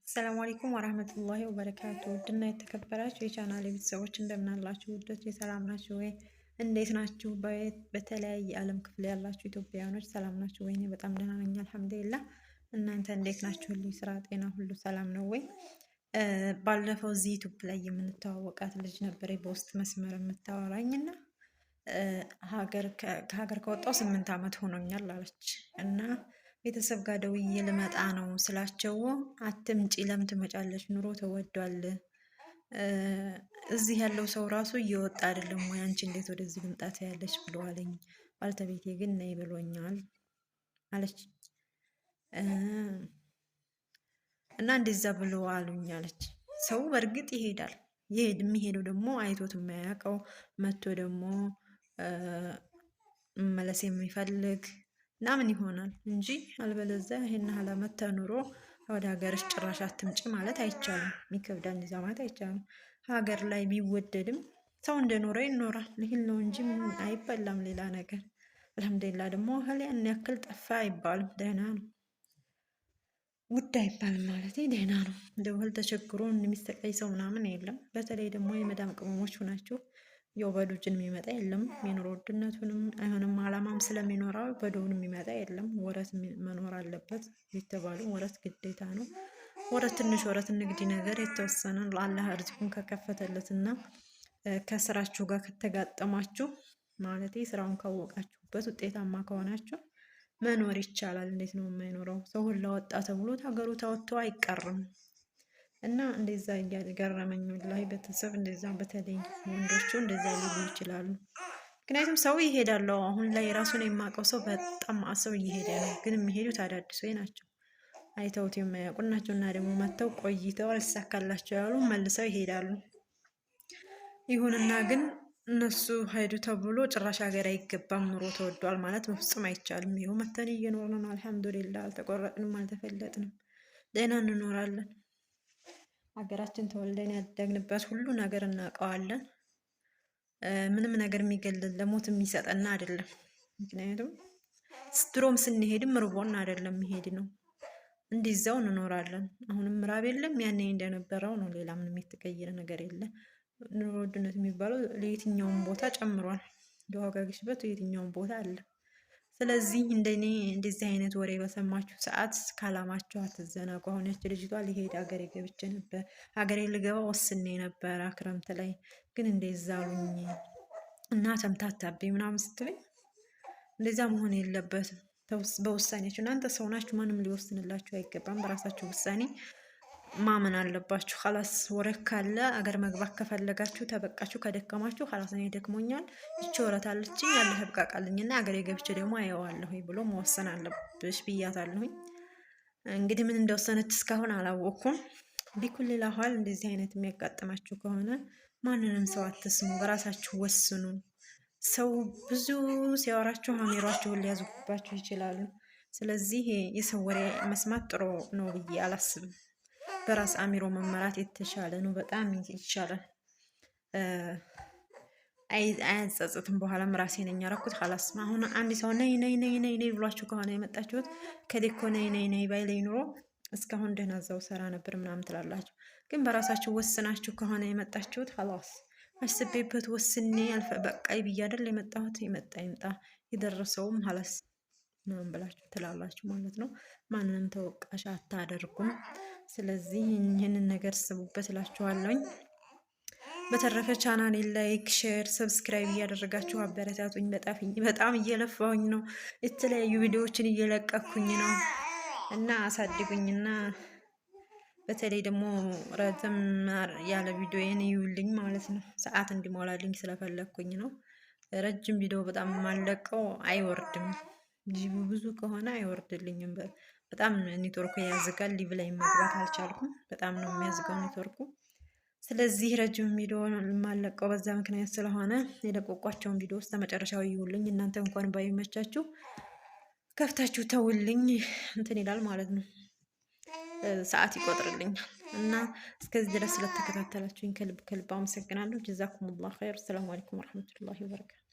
السلام عليكم ورحمة الله وبركاته። ውድና የተከበራችሁ የቻናሌ ቤተሰቦች እንደምን አላችሁ? ውዶች የሰላም ናችሁ ወይ? እንዴት ናችሁ? በተለያየ ዓለም ክፍል ያላችሁ ኢትዮጵያውያኖች ሰላም ናችሁ ወይ? እኔ በጣም ደህና ነኝ الحمد لله። እናንተ እንዴት ናችሁ? ሁሉ ስራ፣ ጤና ሁሉ ሰላም ነው ወይ? ባለፈው እዚህ ዩቱብ ላይ የምንተዋወቃት ልጅ ነበር በውስጥ መስመር የምታወራኝ እና ከሀገር ከወጣሁ 8 ዓመት ሆኖኛል አለች እና ቤተሰብ ጋር ደውዬ ልመጣ ነው ስላቸው፣ አትምጪ፣ ለምን ትመጫለች? ኑሮ ተወዷል። እዚህ ያለው ሰው ራሱ እየወጣ አይደለም ወይ? አንቺ እንዴት ወደዚህ ልምጣት ያለች ብለዋለኝ። ባልተቤቴ ግን ነይ ብሎኛል አለች እና እንደዛ ብሎ አሉኝ አለች። ሰው በእርግጥ ይሄዳል። ይሄድ የሚሄደው ደግሞ አይቶት የማያውቀው መቶ ደግሞ መመለስ የሚፈልግ ምናምን ይሆናል እንጂ አልበለዚያ ይሄን ያህል ዓመት ተኑሮ ወደ ሀገርሽ ጭራሽ አትምጪ ማለት አይቻልም። ይከብዳል፣ እንደዛ ማለት አይቻልም። ሀገር ላይ ቢወደድም ሰው እንደኖረ ይኖራል። ይህን ነው እንጂ አይበላም ሌላ ነገር። الحمد لله ደግሞ እህል ያን ያክል ጠፋ አይባልም፣ ደህና ነው። ውድ አይባልም ማለት ደህና ነው። እንደ እህል ተቸግሮ የሚሰቃይ ሰው ምናምን የለም። በተለይ ደግሞ የመዳም ቅመሞች ሆናችሁ ያው በዱጅን የሚመጣ የለም። የኑሮ ውድነቱንም አይሆንም አላማም ስለሚኖረው በዶን የሚመጣ የለም። ወረት መኖር አለበት የተባሉ ወረት ግዴታ ነው። ወረት ትንሽ ወረት ንግድ ነገር የተወሰነ አላህ ርዝቁን ከከፈተለትና ከስራችሁ ጋር ከተጋጠማችሁ ማለት ስራውን ካወቃችሁበት ውጤታማ ከሆናችሁ መኖር ይቻላል። እንዴት ነው የማይኖረው? ሰው ሁላ ወጣ ተብሎ ሀገሩ ተወጥቶ አይቀርም። እና እንደዛ እያገረመኝ ላይ ቤተሰብ እንደዛ በተለይ ወንዶቹ እንደዛ ሊሉ ይችላሉ። ምክንያቱም ሰው ይሄዳል። አሁን ላይ ራሱን የማውቀው ሰው በጣም ሰው እየሄደ ነው። ግን የሚሄዱት አዳዲስ ወይ ናቸው አይተውት የማያውቁ ናቸው። እና ደግሞ መጥተው ቆይተው አልሳካላቸው ያሉ መልሰው ይሄዳሉ። ይሁንና ግን እነሱ ሄዱ ተብሎ ጭራሽ ሀገር አይገባም ኑሮ ተወዷል ማለት በፍጹም አይቻልም። ይኸው መተን እየኖርን ነው። አልሐምዱሊላ አልተቆረጥንም፣ አልተፈለጥንም፣ ደህና እንኖራለን። ሀገራችን ተወልደን ያደግንበት ሁሉ ነገር እናውቀዋለን። ምንም ነገር የሚገልን ለሞት የሚሰጠና አይደለም። ምክንያቱም ድሮም ስንሄድም ርቦን አይደለም መሄድ ነው፣ እንዲዛው እንኖራለን። አሁንም ራብ የለም፣ ያኔ እንደነበረው ነው። ሌላ ምንም የተቀየረ ነገር የለም። ኑሮ ውድነት የሚባለው ለየትኛውም ቦታ ጨምሯል። የዋጋ ግሽበት የትኛውም ቦታ አለ። ስለዚህ እንደኔ እንደዚህ አይነት ወሬ በሰማችሁ ሰዓት ካላማችሁ አትዘናጉ። አሁን ያች ልጅቷ ሊሄድ ሀገሬ ገብቼ ነበር፣ ሀገሬ ልገባ ወስኔ ነበረ ክረምት ላይ ግን እንደዛ አሉኝ እና ተምታታብኝ ምናምን ስትለኝ እንደዛ መሆን የለበትም። በውሳኔያችሁ እናንተ ሰው ናችሁ፣ ማንም ሊወስንላችሁ አይገባም። በራሳችሁ ውሳኔ ማመን አለባችሁ። خلاص ወረት ካለ አገር መግባት ከፈለጋችሁ ተበቃችሁ፣ ከደከማችሁ خلاص እኔ ደክሞኛል፣ ይቺ ወረት አለችኝ ያለ ህብቃቃልኝ እና አገሬ ገብቼ ደግሞ አየዋለሁኝ ብሎ መወሰን አለብሽ ብያታለሁኝ። እንግዲህ ምን እንደወሰነች እስካሁን አላወቅኩም። ቢኩል ላኋል እንደዚህ አይነት የሚያጋጥማችሁ ከሆነ ማንንም ሰው አትስሙ፣ በራሳችሁ ወስኑ። ሰው ብዙ ሲያወራችሁ አሚሯችሁን ሊያዙባችሁ ይችላሉ። ስለዚህ የሰው ወሬ መስማት ጥሩ ነው ብዬ አላስብም። በራስ አሚሮ መመራት የተሻለ ነው። በጣም ይሻላል። አያጸጽትም። በኋላም ራሴ ነኝ ያደረኩት። خلاص አሁን አንድ ሰው ነይ ነይ ነይ ነይ ነይ ብሏችሁ ከሆነ የመጣችሁት ከዴኮ ነይ ነይ ነይ ባይለኝ ኑሮ እስካሁን ደህና እዛው ሰራ ነበር ምናምን ትላላችሁ። ግን በራሳችሁ ወስናችሁ ከሆነ የመጣችሁት خلاص አስቤበት ወስኔ አልፈ በቃ ብዬ አይደል የመጣሁት፣ የመጣ ይምጣ የደረሰውም خلاص ምናምን ብላችሁ ትላላችሁ ማለት ነው። ማንንም ተወቃሽ አታደርጉም። ስለዚህ ይህንን ነገር ስቡበት እላችኋለሁኝ። በተረፈ ቻናሌ like፣ share፣ subscribe እያደረጋችሁ አበረታቱኝ። በጣም እየለፋሁኝ ነው። የተለያዩ ቪዲዮዎችን እየለቀኩኝ ነው እና አሳድጉኝና በተለይ ደግሞ ረዘም ያለ ቪዲዮዬን እዩልኝ ማለት ነው። ሰዓት እንዲሞላልኝ ስለፈለግኩኝ ነው። ረጅም ቪዲዮ በጣም የማለቀው አይወርድም። GB ብዙ ከሆነ አይወርድልኝም። በጣም ኔትወርኩ ያዝጋል። live ላይ መግባት አልቻልኩም። በጣም ነው የሚያዝገው ኔትወርኩ። ስለዚህ ረጅም ቪዲዮ የማለቀው በዛ ምክንያት ስለሆነ የለቀቋቸውን ቪዲዮ ውስጥ መጨረሻው ይውልኝ። እናንተ እንኳን ባይመቻችሁ ከፍታችሁ ተውልኝ እንትን ይላል ማለት ነው፣ ሰዓት ይቆጥርልኛል። እና እስከዚህ ድረስ ስለተከታተላችሁኝ ከልብ ከልብ አመሰግናለሁ። ጀዛኩሙላህ ኸይር። ሰላሙ አለይኩም ወረሕመቱላሂ ወበረካቱ።